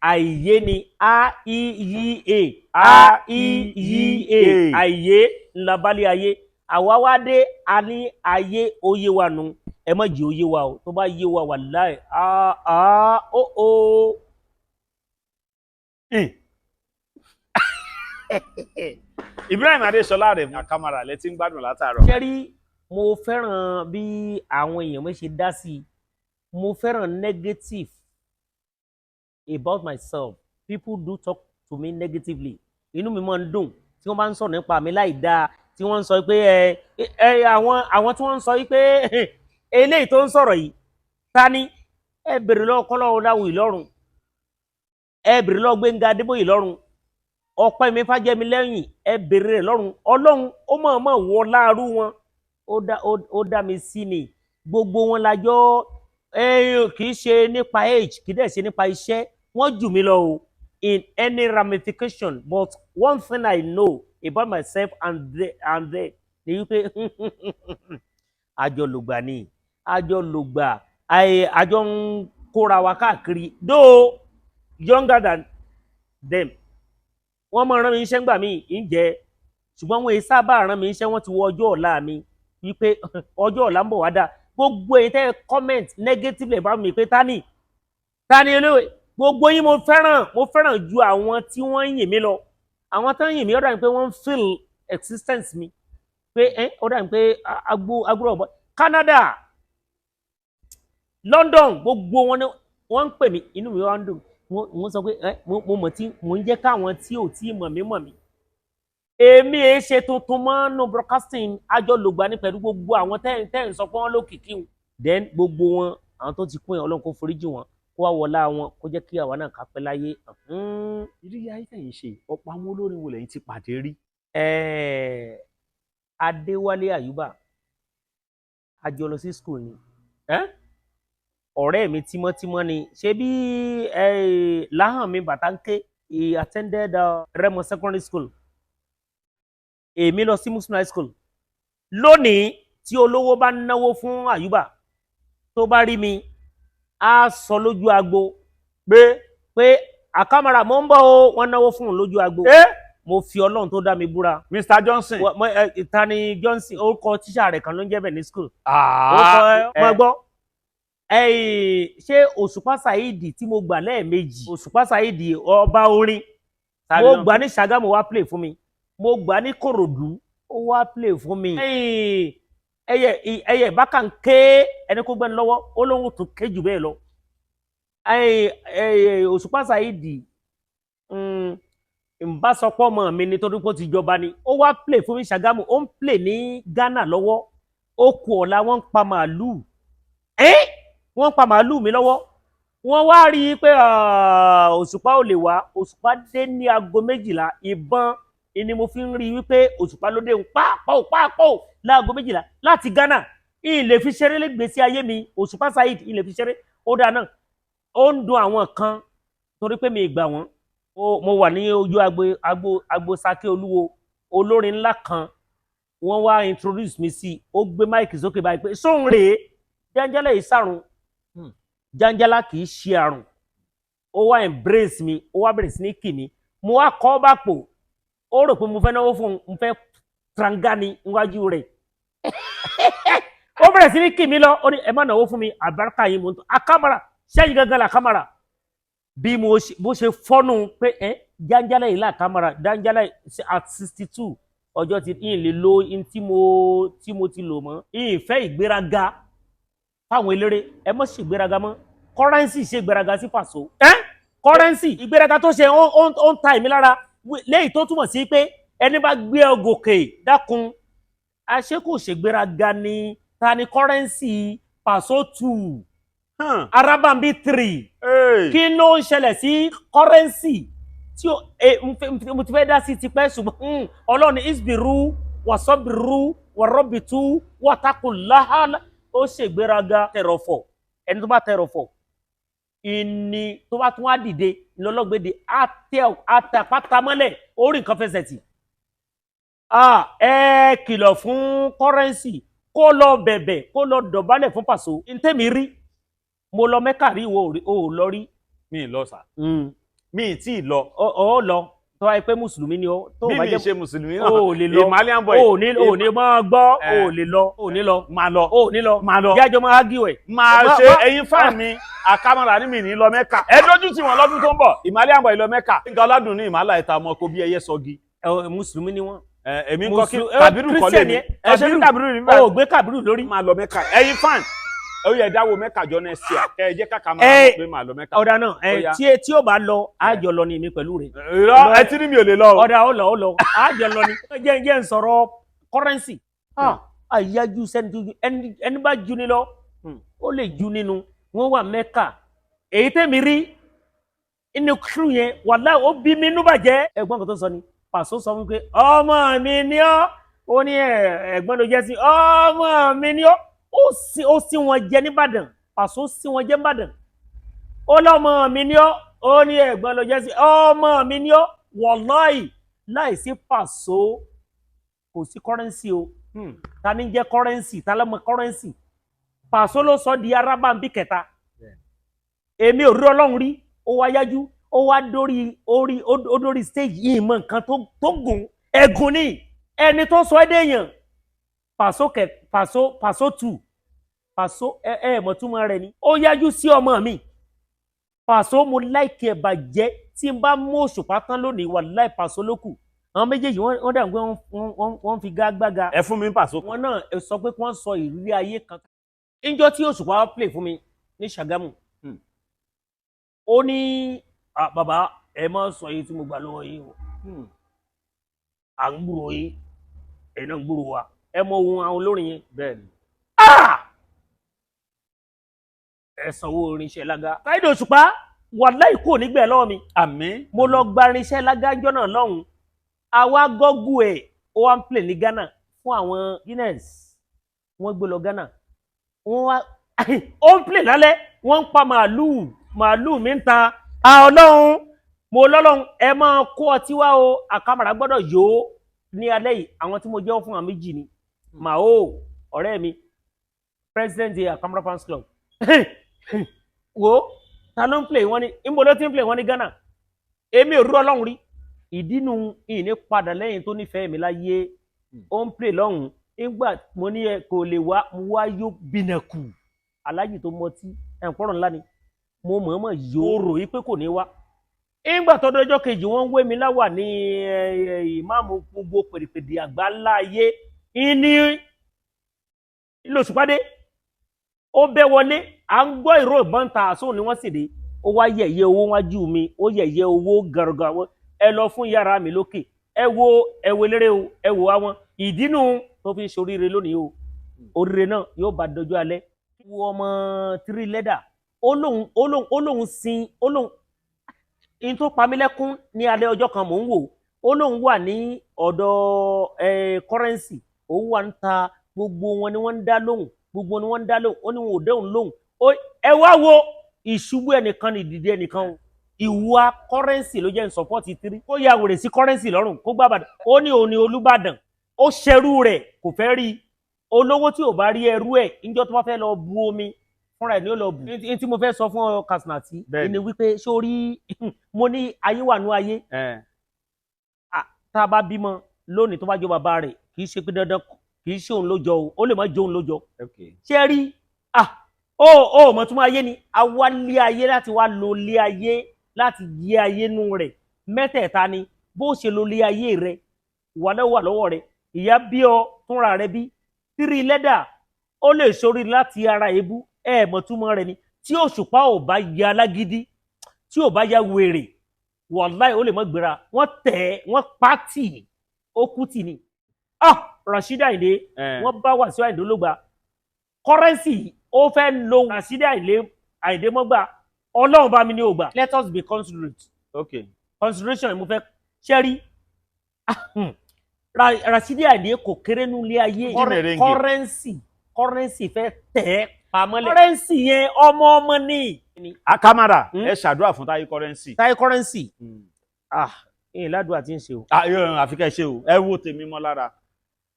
àìyé ni a i y a, a i y a, àìyé ńlá balẹ̀ ayé. Àwa wá dé, a ní ayé oyé wa nu. Ẹ má jẹ́ oyé wa o. Tó bá yé wa, wàláì, ah ó ó. Ibrahim Adesola rẹ̀ àkàmàrà lẹ ti ń gbádùn látàárọ̀. Ṣẹ́rí, mo fẹ́ràn bí àwọn èèyàn mi ṣe dá sí i. Mo fẹ́ràn negative about myself. People do talk to me negatively. Inú mi máa ń dùn tí wọ́n bá ń sọ̀rọ̀ nípa mi láì dáa, tí wọ́n ń sọ pé ẹ ẹ àwọn tí wọ́n ń sọ pé eléyìí tó ń sọ̀rọ̀ yìí, ta ni? Ẹ bèrè lọ́wọ́ Kọ́lá Ọláwuyì lọ́rùn, ẹ bèrè lọ́wọ́ Gbẹ́ngà Adébóyè lọ́rùn, ọpẹ́ mi fàjẹmí lẹ́yìn, ẹ bèrè rẹ̀ lọ́rùn. Ọlọ́run ó mọ̀ọ́mọ̀ wọ láàrú wọn, ó dá mi sí ni. Gbogbo wọn lájọ kì í ṣe nípa age, kì í dẹ̀ ṣe nípa iṣẹ́. Wọ́n jù mí lọ o in any ramification, but one thing I know about myself and the ni wípé àjọ lògbà ni, àjọ lògbà, àjọ ń kóra wa káàkiri, though younger than them. Wọ́n máa rán mi iṣẹ́ ńgbà míì ń jẹ́, ṣùgbọ́n wọn èyí sábà rán mi iṣẹ́. Wọ́n ti wọ ọjọ́ ọ̀la mi wípé ọjọ́ ọ̀la ń bọ̀ wá dà. Gbogbo èyí tẹ́ comment negatively about mi pé tani tani olóòwe, gbogbo yín mo fẹ́ràn. Mo fẹ́ràn ju àwọn tí wọ́n ń yìn mí lọ. Àwọn tó ń yìn mí, ó dàbí pé wọ́n ń feel existence mi pé ẹ́, ó dàbí pé agbó agbúrò ọ̀bọ Canada, London, gbogbo wọn ni wọ́n ń pè mí. Inú mi wá ń dùn. Wọ́n sọ pé ẹ mo mọ̀ tí mo ń jẹ́ káwọn tí ò tí mọ̀ mí mọ̀ mí. Èmi èé ṣe tuntun mọ́ nù broadcasting. Àjọ lògbà ní pẹ̀lú gbogbo àwọn tẹ́ ń sọ pé wọ́n lókìkí wọn. Then gbogbo wọn, àwọn tó ti kú yẹn, Ọlọ́run kó foríjì wọn, kó wá wọlá wọn, kó jẹ́ kí àwa náà ká pẹ́ láyé. Ìrírí ayé tẹ̀yìn ṣe, ọ̀pọ̀ àwọn olórin wo lẹ́yìn ti pàdé rí? Adéwálé Àyùbá, a jọ lọ sí school ni. Ọ̀rẹ́ mi tímọ́tímọ́ ni. Ṣé bí láhàn mi bàtà ń ké. He attended Remo Secondary School, èmi lọ sí Muslim High School. Lónìí tí olówó bá náwó fún Àyùbá, tó bá rí mi, á sọ lójú agbo pé àkàmàrà mò ń bọ̀ o, wọ́n náwó fún un lójú agbo. Mo fi Ọlọ́run tó dá mi búra. Mr Johnson. Tani Johnson? Orúkọ tíṣà rẹ̀ kan ló ń jẹ́ bẹ̀ ní school. Orúkọ ẹ mọ gbọ́. Ṣé Òṣùpá Saheed tí mo gbà lẹ́ẹ̀mejì, Òṣùpá Saheed ọba orin, mo gbà ní Ṣàgámù, wá play fún mi. Mo gbà ní Kòròdú, ó wá play fún mi. Ẹyẹ ẹyẹ bákà ń ké, ẹni kó gbẹ́ni lọ́wọ́, ó lóun tó ké jù bẹ́ẹ̀ lọ. Òṣùpá Saheed nbásọpọ̀ ọmọ mi nítorí pé ó ti jọba ni. Ó wá play fún mi Ṣàgámù, ó ń play ní Ghana lọ́wọ́. Ó kù ọ̀la, wọ́n ń pa màálùú, wọ́n ń pa màálùú mi lọ́wọ́. Wọ́n wá rí i pé Òṣùpá ò lè wá. Òṣùpá dé ní aago 12. Ìbọn ni mo fi ń rí i wípé Òṣùpá ló dé ń pàápàá pàápàá láago 12 láti Ghana. Ìlè fi ṣeré lẹ́gbẹ̀ẹ́sí ayé mi. Òṣùpá Saheed, ìlè fi ṣeré. Ó dáa náà, ó ń dun àwọn kan torí pé mi gbà wọ́n. Mo wà ní ojú agbo agbo Sake Olúwo, olórin ńlá kan, wọ́n wá introduce mi sí. Ó gbé mic sókè báyìí pé sóun rèé, Janjala yìí sàrùn, Janjala kì í ṣe àrùn. Ó wá embrace mi, ó wá bẹ̀rẹ̀ sí ní kì mí. Mo wá kọ́ bá pò, ó rò pé mo fẹ́ náwó fún un, mo fẹ́ tranga ni níwájú rẹ̀. Ó bẹ̀rẹ̀ sí ní kì mí lọ. Ó ní ẹ má náwó fún mi, àbáríkà yìí mo ń tọ́ akámara sẹ́yìn gangan là kámara. Bí mo ṣe bó ṣe fọ́nù pé ẹ Janjala yìí là kámara. Janjala at 62, ọjọ́ ti yín lè lo in tí mo ti lò mọ́. Ìfẹ́ ìgbéraga fáwọn eléré, ẹ mọ́ ṣe ìgbéraga mọ́. Currency ṣe ìgbéraga sí Pàṣọ ẹ. Currency, ìgbéraga tó ṣe ó ń ta èmi lára, léyìí tó túmọ̀ sí pé ẹni bá gbé ọ gòkè, dákun, àṣé kò ṣègbéraga ni? Ta ni Currency? Pàṣọ 2, Arabambi 3. Kí ló ń ṣẹlẹ̀ sí Currency tí ó mo ti fẹ́ dá sí tipẹ́, ṣùgbọ́n Ọlọ́run ní isbiru wasabiru warabitu watakuláhálà. Ó ṣègbéraga tẹ̀rọ̀fọ̀. Ẹni tó bá tẹ̀rọ̀fọ̀ ìní tó bá tún wá dìde lọ́lọ́gbẹ́dẹ àtàpátamọ́lẹ̀ orí nǹkan fẹsẹ̀ tì. Ẹ kìlọ̀ fún Currency kó lọ bẹ̀bẹ̀, kó lọ dọ̀bálẹ̀ fún Pàṣọ. Ntẹ́mi rí, mo lọ Mẹ́kà rí, ìwọ ò lọ rí. Mi ì lọ sà, mi ì tí ì lọ. Ọ lọ. Tó wáyé pé mùsùlùmí ni ọ, tó Bí bá mi jẹ́ ṣe mùsùlùmí náà, o ò lè lọ. Himalayan boy. O ò ní, o ò ní máa gbọ́, o ò Eh. lè lọ, o ò ní lọ, Máa lọ. o ò ní lọ. Máa lọ. Jájọ máa ágìwẹ̀. Máa ṣe ẹ̀yin fáà mi àkàmọ́ra ní mi ní lọ Mẹ́kà. Ẹ dójú tì wọ́n lọ́dún tó ń bọ̀, Himalayan boy lọ Mẹ́kà. Nǹkan ọlọ́dún ní ìmàlà ìta ọmọ kò bí ẹyẹ sọgi. Mùsùlùmí ni wọ́n. Èmi ń kọ́ kí Kàbírù kọ́ Christian lé mi. ni ẹ. Ẹ ṣe ní Kàbírù ní O ò gbé Kàbírù lórí. Máa lọ Mẹ́kà. Ẹ̀yin fáàn, ó yẹ dáwọ́ Mẹ́kà jọ next year. Kẹ́ ẹ jẹ́ kàkà máa Eh, mọ̀ pé máa lọ Mẹ́kà. Ọ̀dà náà Ó ẹ yá. tí ó bá lọ, àjọ lọ ni èmi pẹ̀lú rẹ̀. Irọ́, ẹ tí ní mi ò lè lọ o. Ọ̀dà, ó lọ, ó lọ, àjọ lọ ni. Jẹ́ ń sọ̀rọ̀ currency. Àyájú sẹ́ni tó ju ẹni bá ju ni lọ, ó lè ju nínú. Wọ́n wà Mẹ́kà. Èyí tẹ́mi rí inú kúrú yẹn, wàláhì, ó bí mi inú bàjẹ́. Ẹ̀gbọ́n kan tó sọ ni Pàṣọ sọ fún mi pé ọmọ mi ni ọ́. Ó ní ẹ̀gbọ́n ló jẹ́ sí, ọmọ mi ni ọ́. Ó sí wọn jẹ nìbàdàn. Pàṣọ sí wọn jẹ nìbàdàn. Ó lọ́mọ mi ni ọ́. Ó ní ẹ̀gbọ́n ló jẹ́ sí, ọmọ mi ni ọ́. Wàláhì, láìsí Pàṣọ kò sí currency o. Ta ni jẹ́ currency? Ta ló mọ currency? Pàṣọ ló sọ di arábàmbí kẹta. Èmi ò rí Ọlọ́run rí. Ó wá yájú, ó wá dórí orí, ó dórí stage yìí, mọ nǹkan tó gùn ẹ̀gùn ni ẹni tó sọ ẹ́ déèyàn. Pàṣọ kẹ, Pàṣọ, Pàṣọ tù, Pàṣọ ẹ ẹ mọ̀ túmọ̀ rẹ̀ ni. Ó yájú sí ọmọ mi Pàṣọ. Mo like ẹ̀ bàjẹ́. Tí n bá mú Òṣùpá tán lónìí, wàláì, Pàṣọ ló kù. Àwọn méjèèjì wọ́n dà pé wọ́n fi gágbága. Ẹ fún mi Pàṣọ. Wọn náà ẹ sọ pé kí wọ́n sọ ìrírí ayé kan. Níjọ́ tí Òṣùpá wá play fún mi ní Ṣàgámù, ó ní, "Ah, bàbá, ẹ má sọ yìí tí mo gbà lọ́wọ́ yín o. À ń gbúrò yín, ẹ náà ń gbúrò wa." Ẹ mọ ohun àwọn olórin yẹn. Bẹ́ẹ̀ni. Ah! Ẹ sanwó irinṣẹ́ lága. Saheed Òṣùpá, wàláì, kò nígbẹ̀ lọ́wọ́ mi. Àmín. Mo lọ gba irinṣẹ́ lágájọ́ náà lọ́hùn. Àwa gọ́gù ẹ̀, ó wá ń play ní Ghana fún àwọn Guinness. Wọ́n gbé lọ Ghana, wọ́n wá ó ń play lálẹ́, wọ́n ń pa màálùú, màálùú mi ń ta. À Ọlọ́run, mo lọ́lọ́run, ẹ máa kó ọtí wá o, àkàmàrà gbọ́dọ̀ yó ní alẹ́ yìí. Àwọn tí mo jẹ́wọ́ fún àwọn méjì ni màó ọ̀rẹ́ mi, president Akamara fans club. Wo ta ló ń play? Wọ́n ní níbo ló ti ń play? Wọ́n ní Ghana. Èmi ò rí Ọlọ́run rí. Ìdínú ìní padà lẹ́yìn tó nífẹ̀ẹ́ mi láyé. Ó ń play lọ́hùn nígbà mo ní ẹ kò lè wá. Mo wá yó bìnàkù alájì tó mọtí ẹ̀ǹpọ̀rọ̀ ńlá ni mo mọ̀ọ́mọ̀ yóò rò yí pé kò ní wá. Nígbà tó dọjọ́ kejì, wọ́n ń wé mi láwà ní ìmáàmù gbogbo pèrèpèdè àgbà ńlá ayé ìní lòṣùpádé. Ó bẹ́ wọlé, à ń gbọ́ ìró ìbọn ta àsóhun ni wọ́n sì dé. Ó wá yẹ̀yẹ́ owó wájú mi, ó yẹ̀yẹ́ owó gàrọ̀gàrọ̀. Ẹ lọ fún yàrá mi lókè, ẹ wo, ẹ wo eléré o, ẹ wo àwọn ìdínú tó fi ń ṣoríire lónìí o. Oríire náà yóò bá dọjọ́ alẹ́. Wo ọmọ tírí lẹ́dà, ó lóun sin, ó lóun in tó pa mí lẹ́kún ní alẹ́ ọjọ́ kan. Mò ń wò ó, lóun wà ní ọ̀dọ̀ currency, òun wà ń ta. Gbogbo wọn ni wọ́n ń dá lóhùn, gbogbo wọn ni wọ́n ń dá lóhùn. Ó ní wọn ò déhùn lóhùn. Ẹ wá wo ìṣubú ẹnìkan ní ìdìde ẹnìkan o. Ìwà currency ló jẹ́ ń support tírí kó ya wèrè sí currency lọ́rùn kó gbá Ìbàdàn. Ó ní òun ni Olúbàdàn, ó ṣerú rẹ̀, kò fẹ́ rí i. Olówó tí ò bá rí ẹrú ẹ̀ níjọ́ tó bá fẹ́ lọ bu omi fúnra ẹ̀ ní ó lọ bù. Ní tí mo fẹ́ sọ fún ọ, Kasinati, ni wípé sórí mo ní ayé wà nú ayé. Tá a bá bímọ lónìí, tó bá jọ bàbá rẹ̀, kì í ṣe pé dandan kì í ṣe òun ló jọ o, ó lè má jọ òun ló jọ. Ṣé rí ah ó ó mọ̀ tún ayé ni a wá lé ayé láti wá lo lé ayé láti yí ayé nú rẹ̀. Mẹ́tẹ̀ẹ̀ta ni bó ṣe lo lé ayé rẹ̀ wà lọ́wọ́ lọ́wọ́ rẹ̀. Ìyá bí ọ túnra rẹ̀ bí tírí lẹ́dà, ó lè sórí láti ara èébú. Ẹ mọ̀ túmọ̀ rẹ̀ ni tí Òṣùpá ò bá ya alágídí, tí ò bá ya wèrè, wàláì, ó lè mọ́ gbéra. Wọ́n tẹ̀ ẹ́, wọ́n pa tì, ó kú tì ní. Ah, Rasheed Ayinde, wọ́n bá Wàsíù Àyìndé ló gba currency. Ó fẹ́ lo Rasheed Ayinde, Àyìndé mọ́gbà. Ọlọ́run bá mi ní ògbà. Let us be considerate. Consideration mo fẹ́ ṣẹ́rí. Rasheed Ayinde kò kéré nílé ayé. Jímèrèǹgè. Currency fẹ́ tẹ̀ ẹ́ pamọ́lẹ̀. Currency yẹn, ọmọ ọmọ ní. Akamara, ẹ ṣàdúrà fún Táyé Currency. Táyé Currency, ah, ìyìn ládùúgbò àti ń ṣe o. Ah, yóò àfi kẹ́ ẹ ṣe o. Ẹ wo tèmi mọ́ lára,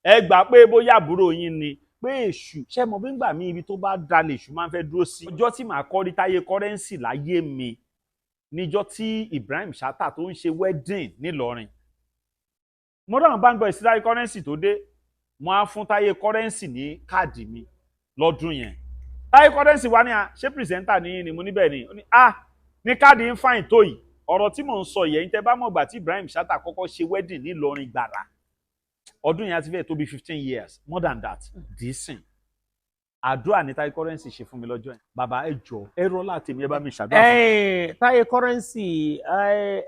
ẹ gbà pé bóyá àbúrò yín ni, pé èṣù ṣé mo bí ń gbà mí, ibi tó bá dalẹ̀ èṣù máa ń fẹ́ dúró sí. Ọjọ́ tí màá kọ́ rí Táyé Currency láyé mi. Níjọ́ tí Ibrahim Chatta tó ń ṣe wedding nílọrin, mo dáhùn Band Boys sí Táyé Currency tó dé, mo á fún Táyé Currency ní káàdì mi lọ́dún yẹn. Táyé Currency wá ní, "À, ṣé presenter ní ni?" Mo níbẹ̀ ni. Ó ní, "À, ní káàdì ń fàìn tó yìí." Ọ̀rọ̀ tí mò ń sọ yẹn, tẹ́ bá mọ̀ gbà tí Ibrahim Chatta kọ́kọ́ ṣe wedding nílọrin gbàrà, ọdún yẹn á ti fẹ́ tó bí 15 years, more than that dísìn. Àdúrà ní Táyé Currency ṣe fún mi lọ́jọ́ yẹn. Bàbá, ẹ jọ, ẹ rọ́ láti mi, ẹ bá mi ṣàdúrà fún mi. Táyé Currency,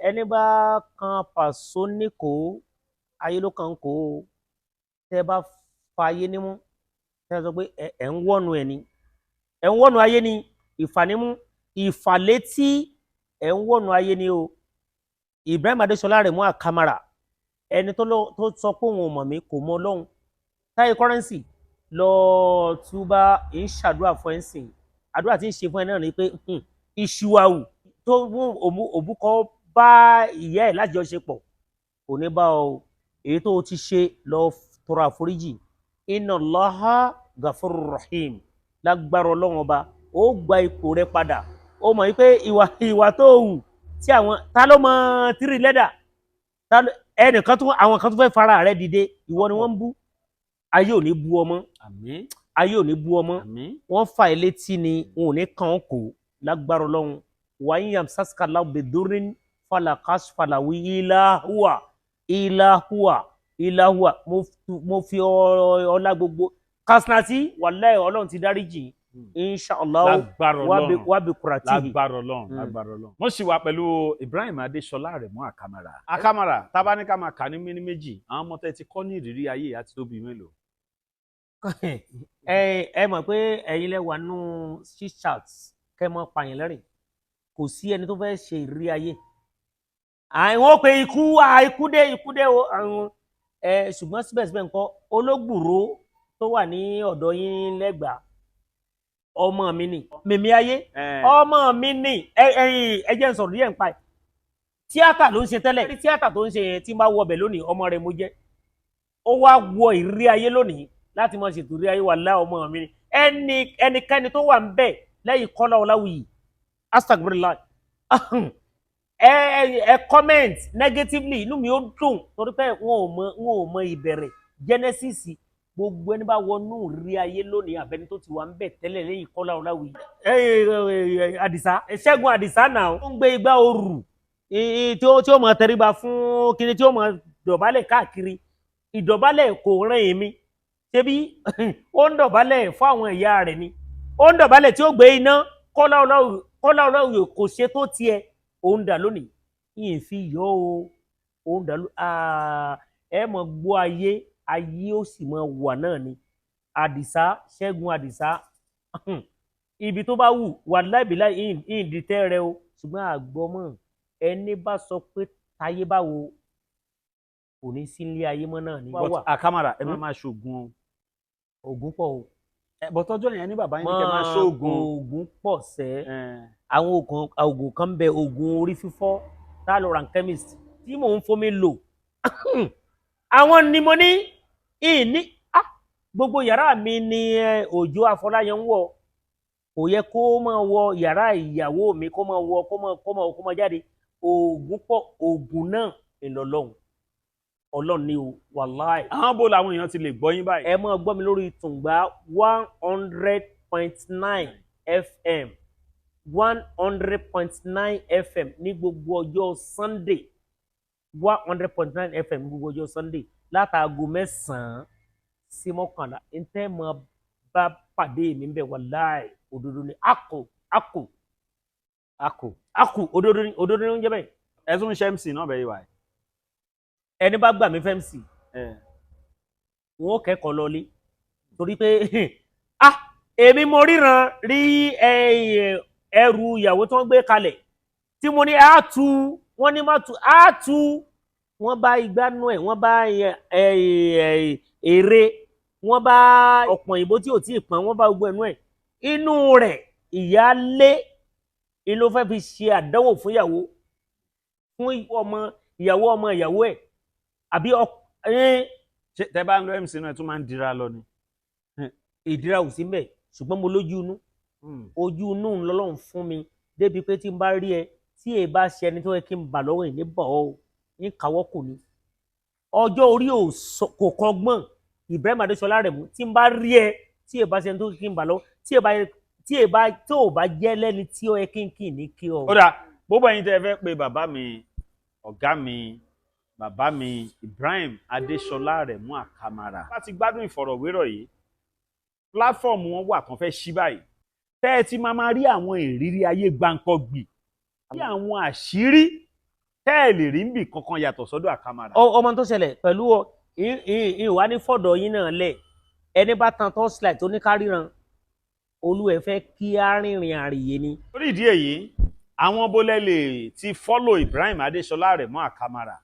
ẹni bá kan Pàṣọ ní kó ayé ló kàn kó o. Tẹ́ bá fa ayé nímú, tẹ́ sọ pé ẹ ń wọ́nu ẹ̀ ni, ẹ ń wọ́nu ayé ni, ìfànímú ìfàlétí, ẹ ń wọ́nu ayé ni o. Ibrahim Adéṣọlá rẹ̀ mú àkàmàrà ẹni tó tó sọ pé òun ò mọ̀ mí, kò mọ Ọlọ́run. Táyé Currency, lọ túbá, ń ṣàdúrà fún ẹ ń sìn. Àdúrà tí ń ṣe fún ẹ náà ni pé ìṣìwàwù tó mú òbúkọ bá ìyá ẹ̀ lájọṣepọ̀ kò ní bá ọ. Èyí tó o ti ṣe, lọ tọrọ àforíjì. Inna Allaha gafurur rahim. Lágbára Ọlọ́run Ọba, ó gba ipò rẹ padà. Ó mọ̀ wípé ìwà tó hù tí àwọn ta ló mọ tírì lẹ́dà, ẹnìkan tó àwọn kan tó fẹ́ fara rẹ dìde, ìwọ ni wọ́n ń bú. Ayé ò ní bú ọmọ. Àmín. Ayé ò ní bú ọmọ. Àmín. Wọ́n fà ẹ́ létí ni, wọn ò ní kàn án kò lágbára Ọlọ́run. Wàá yàm saskala bedurin falakas falawi ilahuwa ilahuwa ilahuwa. Mo fi ọlá gbogbo kasinati, wàláhì, Ọlọ́run ti dáríjì, inshallah. Lágbára Ọlọ́run. Wábi kuratihi. Lágbára Ọlọ́run. Lágbára Ọlọ́run. Mo sì wà pẹ̀lú Ibrahim Adéṣọlá Àrẹ̀mú Àkàmàrà. Àkàmàrà, tábà ní ká máa kà ní méní méjì, àwọn ọmọ tẹ́ ti kọ́ ní ìrírí ayé àti tóbi mélòó? Ẹ mọ̀ pé ẹ̀yin lẹ wà nù chit chat, kẹ́ mọ́ pààyàn lẹ́rìn. Kò sí ẹni tó fẹ́ ṣe ìrírí ayé. Àwọn pe ikú, ikú dé, ikú dé o. Àwọn ẹ, ṣùgbọ́n síbẹ̀síbẹ̀ nǹkan ológbùrò tó wà ní ọ̀dọ̀ yín lẹ́gbàá, ọmọ mi ni mèmí ayé, ọmọ mi ni. Ẹ ẹ̀yin, ẹ jẹ́ n sọ̀rọ̀ díẹ̀ nípa ẹ̀. Tíátà ló ń ṣe tẹ́lẹ̀. Tíátà tó ń ṣe yẹn, tí n bá wọ ọbẹ̀ lónìí, ọmọ rẹ̀ mo jẹ́. Ó wá wọ ìrírí ayé lónìí láti máa ṣètò ìrírí ayé wà lá. Ọmọ mi ni. Ẹnikẹ́ni tó wà ń bẹ̀ lẹ́yìn Kọ́lá Ọláwuyì, astagfirullah, ẹ comment negatively, inú mi ó dùn, torí pé wọn ò mọ ìbẹ̀rẹ̀ genesis. Gbogbo ẹni bá wọnú ìrírí ayé lónìí, àbẹni tó ti wà ń bẹ̀ tẹ́lẹ̀ lẹ́yìn Kọ́lá Ọláwuyì, Àdìsá, Ṣẹ́gun Àdìsá náà ó ń gbé igbá orù tí ó mọ tẹríba fún kíni, tí ó mọ dọ̀bálẹ̀ káàkiri. Ìdọ̀bálẹ̀ kò rán èmi. Ṣebí ó ń dọ̀bálẹ̀ fún àwọn ìyá rẹ̀ ni, ó ń dọ̀bálẹ̀ tí ó gbé iná. Kọ́lá Ọláwuyì kò ṣe tó tiẹ̀. Òun dà lónìí, yìí fi yọ o. Òun dà lónìí. Ẹ mọ̀ gbọ́ ayé, ayé ó sì mọ̀ wà náà ni. Àdìsá, Ṣẹ́gun Àdìsá, ibi tó bá wù wà láìbíláì ìdìtẹ́ rẹ o, ṣùgbọ́n àgbọ̀mọ̀ ẹni bá sọ pé táyé báwo kò ní sí ilé ayé mọ́ náà ní. But Àkàmàrà, ẹ má máa ṣoògùn o. Ògùn pọ̀ o. But ọjọ́ yẹn ní bàbá yín ní kẹ́ máa ṣoògùn. Ògùn pọ̀ sẹ́. Àwọn ògùn kan bẹ, ògùn orí fífọ́ tá a lọ ra chemist tí mò ń fomi lò. Àwọn ni mo ní ìní gbogbo yàrá mi ni Òjó Afọláyan ń wọ̀. Kò yẹ kó máa wọ yàrá ìyàwó mi, kó máa wọ, kó máa jáde. Oògùn pọ̀. Oògùn náà ìlọlọ́hun Ọlọ́run ni o, wàláì. Àwọn bó làwọn èèyàn ti lè gbọ́ yín báyìí? Ẹ máa gbọ́ mi lórí Tùngbà 100.9 FM, 100.9 FM ní gbogbo ọjọ́ Sunday, 100.9 FM ní gbogbo ọjọ́ Sunday látàgò 9 sí 11. Ntẹ́ mọ bá pàdé mi bẹ́ẹ̀, wàláì, òdodo ni. Akò akò. Akò. Akò, òdodo ni, òdodo ni ó ń jẹ́ bẹ́ẹ̀. Ẹ tún ń ṣe MC náà bẹ́ẹ̀ yìí wáyé? Ẹni bá gbà mí fẹ́ MC, wọn ó kẹ́kọ̀ọ́ lọlé, torí pé èmi mo ríran rí ẹrù ìyàwó tí wọ́n gbé kalẹ̀ tí mo ní á tu, wọ́n ní má tu, á tu. Wọ́n bá igbá nú ẹ̀, wọ́n bá èrè, wọ́n bá ọ̀pọ̀ ìbò tí ò tí ì pọ́n, wọ́n bá gbogbo ẹnu ẹ̀ inú rẹ̀. Ìyáálé inú fẹ́ fi ṣe àdánwò fún ìyàwó, fún ọmọ ìyàwó, ọmọ ìyàwó ẹ̀ àbí Ṣé tẹ bá ń lo MC náà, ẹ tún máa ń dira lọ ni? Ìdíra ò sí mbẹ̀, ṣùgbọ́n mo lójú inú. Ojú inú lọ́lọ́run fún mi débi pé tí n bá rí ẹ Tí èyí bá ṣe ẹni tó yẹ kí n bà lọ́wọ́ ìní bọ̀ ọ́ ní kàwọ́ kò ní. Ọjọ́ orí kò kọgbọ́n. Ibrahim Adéṣọlá Arẹ̀mú, tí n bá rí ẹ, tí èyí bá ṣe ẹni tó yẹ kí n bà lọ́wọ́, tí èyí bá tó ò bá jẹ́ lẹ́ni tí ó yẹ kí n kì ní kí ọ. Ó dà, gbogbo ẹ̀yin tẹ́ ẹ fẹ́ pe bàbá mi, ọ̀gá mi, bàbá mi Ibrahim Adéṣọlá Arẹ̀mú Àkàmàrà, láti gbádùn ìfọ̀rọ̀wérọ̀ yìí, platform wọn wà tán fẹ́ ṣí báyìí tẹ́ ẹ ti máa máa rí àwọn ìrírí ayé gbáǹkọ́gbì bí àwọn àṣírí tẹ́ ẹ lè rí níbì kankan yàtọ̀ sọ́dọ̀ Àkàmàrà. Ọmọ tó ṣẹlẹ̀ pẹ̀lú ọ ìwà ní fọ̀dọ̀ yín náà lẹ̀, ẹni bá tan torchlight tó ní ká ríran, olú ẹ fẹ́ kí á rìnrìn àrìyé ni. Lórí ìdí èyí, àwọn bólẹ̀ lè ti follow Ibrahim Adéṣọlá Arẹ̀mú Àkàmàrà,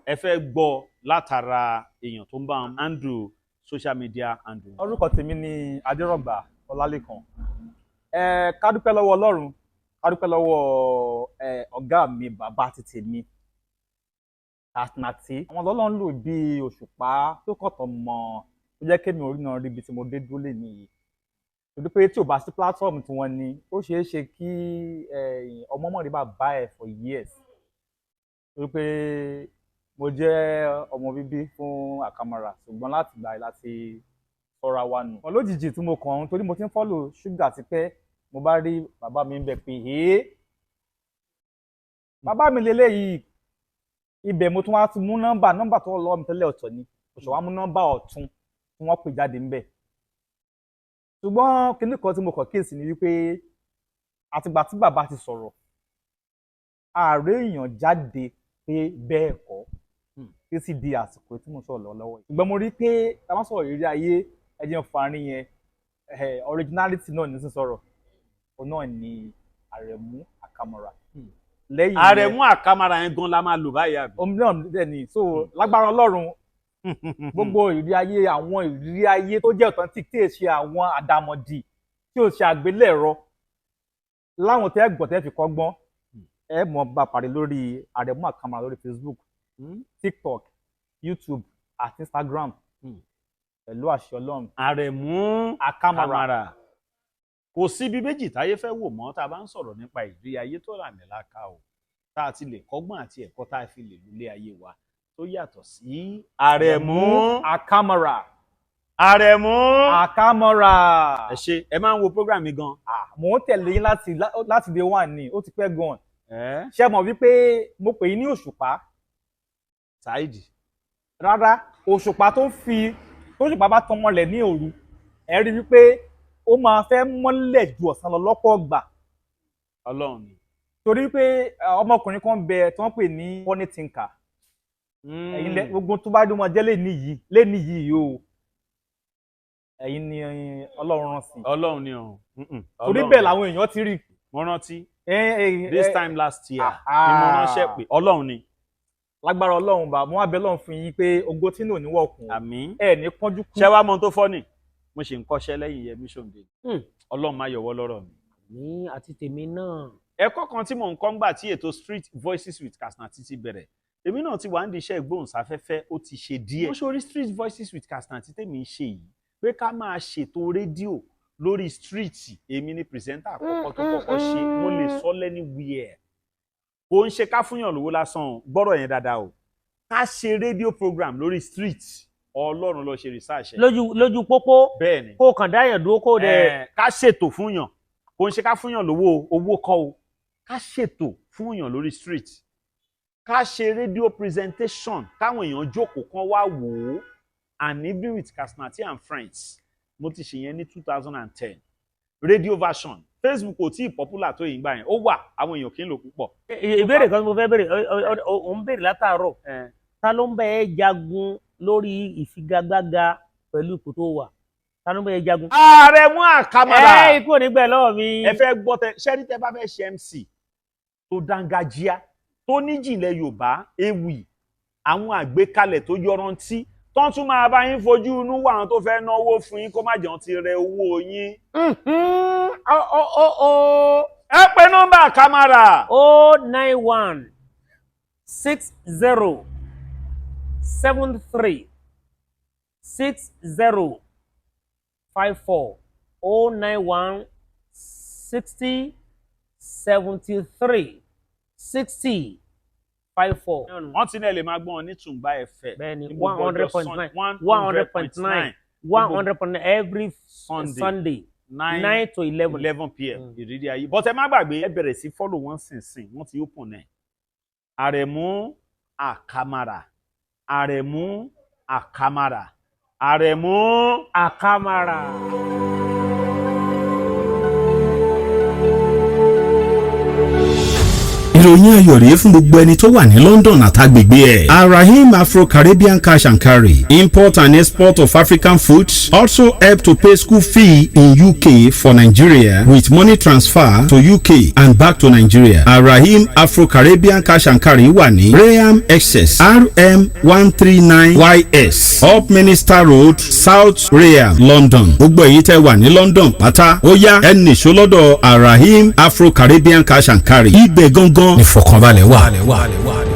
ẹ fẹ́ gbọ́ látara èèyàn tó ń bá wọn handle social media handle. Orúkọ tèmi ni Adérọ̀gbà Ọlálékan. Ẹ ká dúpẹ́ lọ́wọ́ Ọlọ́run, ká dúpẹ́ lọ́wọ́ ọ̀gá mi, bàbá ti tèmi, Àtàtì àwọn Ọlọ́run lò bíi òṣùpá tó kọ̀tọ̀ mọ́, tó jẹ́ kémi orí náà ríbi tí mo dé dúró lè nìyí, torí pé tí ò bá sí platform tí wọ́n ní, ó ṣeé ṣe kí ọmọ mọ̀ rí bàbá ẹ̀ for years, torí pé mo jẹ́ ọmọ bíbí fún Àkàmàrà, ṣùgbọ́n láti gbà láti sọ́ra wa nù. Wọn lójijì tí mo kàn ń, torí mo ti ń follow ṣúgà tipẹ́, mo bá rí bàbá mi ń bẹ̀ pé hee, bàbá mi lélẹ́yìí. Ibẹ̀ mo tún wá tún mú nọ́mbà tó lọ́wọ́ mi tẹ́lẹ̀, ọ̀tọ̀ ni òṣùwọ̀n wá mú nọ́mbà ọ̀tún tí wọ́n pè jáde ńbẹ̀. Ṣùgbọ́n kinní kan tí mo kàn kíyèsí ni wípé àtìgbà tí bàbá ti sọ̀rọ̀, ààrẹ èèyàn jáde pé bẹ́ẹ̀ kọ́ títí di àsìkò tí mo sọ̀rọ̀ lọ́wọ́ yìí. Ṣùgbọ́n mo rí pé tá a bá sọ̀rọ̀ ìrírí ayé, ẹ jẹ́ n farin yẹn, originality náà ní sísọ̀rọ̀ òun náà ni Àrẹ̀mú Àkàmọ̀rà. Lẹ́yìn yẹn- Àrẹ̀mú Àkàmàrà yẹn gan la máa lò báyìí, àbí? Omi náà dẹ̀ ni. So lágbára Ọlọ́run, gbogbo ìrírí ayé, àwọn ìrírí ayé tó jẹ́ authentic, tí èsì àwọn àdàmọ̀dì, tí ò ṣe àgbélẹ̀rọ, láwọn tẹ́ gbọ́ tẹ́ fi kọ́gbọ́n, ẹ mọ̀ bá pàdé lórí Àrẹ̀mú Àkàmàrà lórí Facebook, TikTok, YouTube àti Instagram, pẹ̀lú àṣẹ Ọlọ́run. Àrẹ̀mú Àkàmàrà. Àkàmàrà. Kò síbi méjì táyé fẹ́ wò mọ́ tá a bá ń sọ̀rọ̀ nípa ìrírí ayé tó làmìlaka o, tá a ti lè kọ́gbọ́n àti ẹ̀kọ́ tá a fi lè lólé ayé wa, tó yàtọ̀ sí Àrẹ̀mú Àkàmàrà. Àrẹ̀mú. Àkàmàrà. Ẹ ṣe, ẹ máa ń wo program mi gan. Ah, mò ń tẹ̀lé yín láti day one ni, ó ti pẹ́ gan. Ẹ Ṣé mọ̀ wípé mo pè yín ní òṣùpá? Saheed. Rárá, òṣùpá tó ń fi, tóṣùpá bá tan mọ́lẹ̀ ní òru, ẹ rí wípé ó máa fẹ́ mọ́lẹ̀ ju ọ̀sán lọ lọ́pọ̀ ọgbà. Ọlọ́run ni. Torí pé ọmọkùnrin kan bẹ tí wọ́n pè ní Funny Thinker. Ẹ̀yin lẹ gbogbo tó bá dé wọn jẹ́ lẹ́ni yìí, lẹ́ni yìí o, ẹ̀yin ni Ọlọ́run rán sí. Ọlọ́run ni o. Torí bẹ́ẹ̀ làwọn èèyàn ti rí. Mo rántí ẹ, this ẹ, time last year ni mo ránṣẹ́ pé Ọlọ́run ni. Lágbára Ọlọ́run bá mo wá bẹ Ọlọ́run fún yín pé ògo tí náà ní wọ̀kùn, Àmín. ẹ ní kánjú kú. Ṣé wàá mọ ohun tó fọ́ ni? Mo ṣe ń kọ́ṣẹ́ lẹ́yìn Yẹmí Ṣòǹdè. Ọlọ́run má yọwọ́ lọ́rọ̀ mi. Ní àti tèmi náà. Ẹ̀kọ́ kan tí mò ń kọ́ ńgbà tí ètò Street Voices with Kasnati ti bẹ̀rẹ̀, èmi náà ti wà ń di iṣẹ́ ìgbóhùnsáfẹ́fẹ́, ó ti ṣe díẹ̀. Mo ṣe orí Street Voices with Kasnati tèmi ń ṣe yìí, pé ká máa ṣètò rédíò lórí street, èmi ni presenter àkọ́kọ́ tó kọ́kọ́ ṣe. Mo lè sọ lẹ́ni wíẹ̀, kò ń ṣe ká fúnyàn lówó lásán o, gbọ́rọ̀ yẹn dáadáa o. Ká ṣe rédíò program lórí street, Ọlọ́run lọ ṣe research ẹ̀. Lójú pópó. Bẹ́ẹ̀ ni. Kó o kàn dáyàn dúró, kó o dẹ̀. Ká ṣètò fúnyàn, kò ń ṣe ká fúnyàn lówó o, owó kọ́ o. Ká ṣètò fúnyàn lórí street, ká ṣe rédíò presentation, káwọn èèyàn jókòó kán wá wò ó, An Evening with Kasnati and Friends. Mo ti ṣe yẹn ní 2010, radio version. Facebook kò tí ì popular tó yìí gbà yẹn, ó wà, àwọn èèyàn kì í lò púpọ̀. Ìbéèrè kan tí mo fẹ́ béèrè, ò ń béèrè látàárọ̀, ta ló ń bẹ ẹ́ jagun lórí ìfigagbága pẹ̀lú ipò tó wà? Ta ló ń bẹ ẹ́ jagun? Àrẹ̀mú Àkàmàrà. Ẹ ikú ò ní gbẹ lọ́wọ́ mi. Ẹ fẹ́ gbọ́ tẹ ṣẹ́rí, tẹ bá fẹ́ ṣe MC tó dángájíá, tó níjìnlẹ̀ Yorùbá, ewì, àwọn àgbékalẹ̀ tó yọrantí, tó ń tún máa bá yín fojú inú wà, àwọn tó fẹ́ náwó fún yín, kó má jẹun ti rẹ owó yín. Ọ ọ ọ ọ. Ẹ pè nọ́mbà Àkàmàrà. 09160736054. 0916073. 60 54. Wọ́n ti ní ẹ lè máa gbọ́n ní Tùngbà FM Bẹ́ẹ̀ni, ní gbogbo 100.9, ọjọ́ 100.9, 100.9 every Sunday, Sunday, 9 9 to 11. 11 p.m. Ìrírí ayé. But ẹ má gbàgbé, ẹ bẹ̀rẹ̀ sí follow wọn sínsìn, wọ́n ti open ẹ̀. Àrẹ̀mú Àkàmàrà, Àrẹ̀mú Àkàmàrà, Àrẹ̀mú Àkàmàrà. Ìròyìn ayọ̀ rèé fún gbogbo ẹni tó wà ní London àtàgbègbè ẹ̀. Arahim Afro-Caribbean Cash and Carry, import and export of African foods, also help to pay school fee in UK for Nigeria with money transfer to UK and back to Nigeria. Arahim Afro-Caribbean Cash and Carry wà ní Rainham, Essex, RM 139 YS, Upminster Road, South Rainham, London. Gbogbo èyí tẹ́ wà ní London pátá, ó yá, ẹ nìṣó lọ́dọ̀ Arahim Afro-Caribbean Cash and Carry. Ibẹ̀ gangan ìfọ̀kànbalẹ̀ wà.